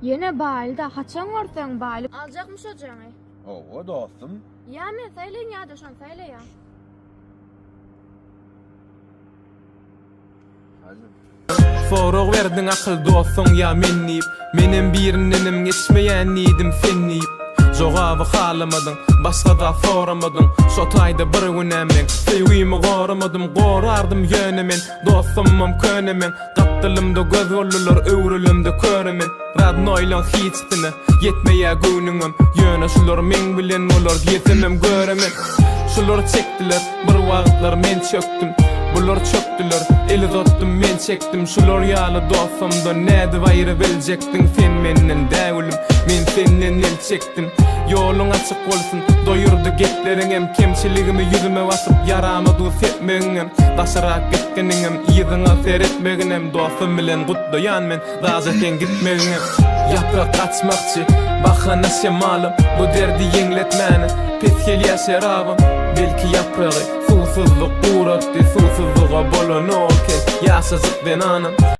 Ýene baýly-da, haçan görseň baýly. Aljakmy şo jaňy? Hawa, dostum. Ýa men saýlaýyn ýa-da şony saýlaýaň. Sorag berdiň akyl dostuň ýa men diýip Menem birindenem geçmeýän diýdim sen diýip Jogaby halamadyň, başga zat soramadyň Şo taýda bir günäm meň, söýgimi goramadym Gorardym ýöne men, dostumam köne meň Gapdalymda göz boldular, öwrülemde köre men Radnoýlaň hiçsine, ýetmeýä göwnüňem Ýöne şular meň bilen bolar diýesemem göre men Şular çekdiler, bir wagtlar men çökdüm Bular çökdüler, el uzatdym men çekdim Şular ýaly dostumdan nädip aýry biljekdiň Sen menden dä gülüm, men senden el çekdim Ýoluň açyk bolsun, doýurdy gepleriňem Kemçiligimi ýüzüme basyp ýarama duz sepmegiňem Daşyrak gitginiňem, yzyňa seretmeginem Dostum bilen gutlaýan men, daže seň gitmegiňem Ýaprak gaçmakçy, bahana şemalym Bu derdi ýeňletmäne, pes gelýä şerabym Belki ýapragy suwsuzlyk guratdy Suwsuzlyga bolanok eken ýaşajyk zenanam.